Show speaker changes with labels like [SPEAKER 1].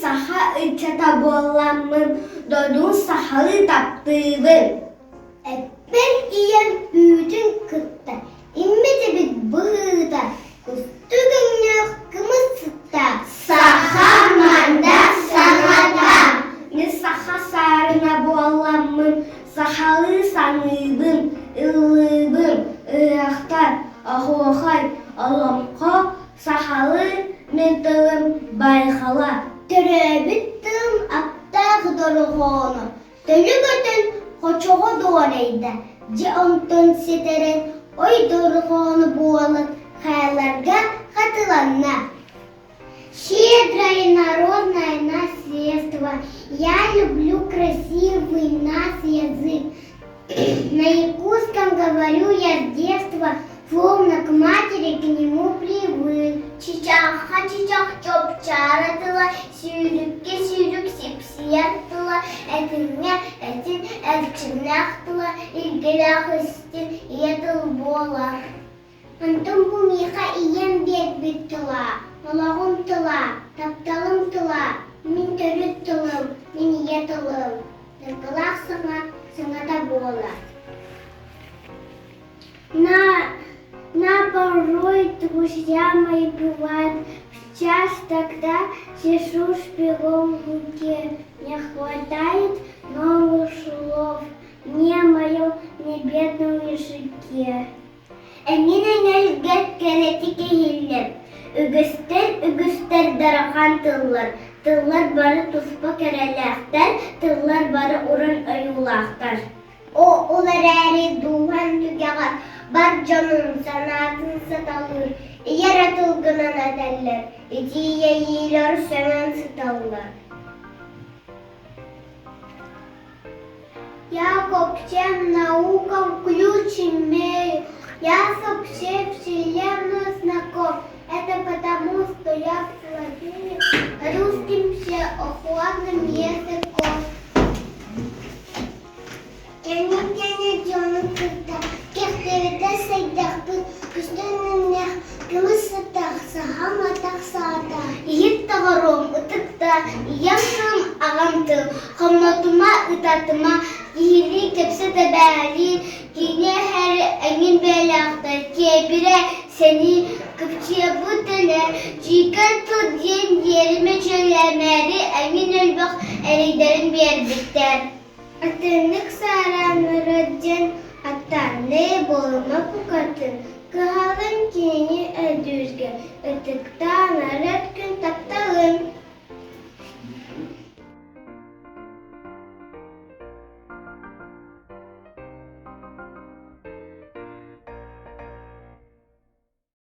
[SPEAKER 1] саха ыччата буолламмын дойдубун сахалыы таптыыбын.
[SPEAKER 2] Эппэр ийэм үүтүн кытта иммит эбит быһыыта, кустук өҥнөөх кымыс сыттаах.
[SPEAKER 1] Саха манда саҥата. Мин саха саарына буолламмын сахалыы саныыбын, ыллыыбын, ыһыахтар, оһуохай, олоҥхо, сахалыы мин тылым байҕала.
[SPEAKER 2] Төрөөбүт тылым аптаах дорҕооно, Төлө көтөн хочоҕо дуорайда, дьэ онтон ситэрэн ой дорҕооно буолан хааларга хатыланна. Щедрое народное наследство, я люблю красивый нас язык. На якутском говорю я с детства, словно к матери к нему привык. Чычахха чычах чопчаара тыла, сүүрүккэ сүүрүк сипсийэр тыла, этиҥҥэ этин эрчимнээх тыла, илгэлээх истин ийэ тыл буолар. Онтон бу миэхэ ийэм биэрбит тыла, олоҕум тыла, тапталым тыла, мин төрүт тылым, мин ийэ тылым, Ныргылаах саҥа саҥата буолар. На, на порой друзья мои бывают, в час тогда сижу с пером в руке, не хватает новых слов мне в моем небедном языке.
[SPEAKER 1] Эҥин эҥэлгэ кэрэтик иһиллэр, үгүстэр үгүстэр дарахан тыллар, тыллар бары туспа кэрэлээхтэр, тыллар бары уран ойуулаахтар.
[SPEAKER 2] Ол эрээри дууһаҥ түгэҕэ бар дьонун санаатын саталыыр, ийэ эрэ тылгынан этэллэр, итии иэйиилэр сөҥөн сыталлар. Я ко всем наукам ключ имею, я со всей вселенной знаком. Это потому, что я владею русским всеохватным языком. Кэнник-кэнник дьону кытта кэхтибитэ сайдахпыт, күстэннэх көмүс сыттах, сахам атах саата.
[SPEAKER 1] Иһит доҕоруом, ытыкта, ийэм тылым, аҕам тыл, хоммотума, ытатыма, киһилии кэпсэтэ бээлии, киинэ эһэри эҥин бэйэлээхтэр, киэбирэ, сэнии, кыпчыйабыт тэнэ, чиикэн тыл диэн диэримэ дьүөлээмээри эҥин элбэх эрэйдэрин биэрбиттэр.
[SPEAKER 2] Атыннык саарааннара диэн аттаанныы буолума букатын, кыһалын кинини өйдүүргэ, ытыктаан арыт.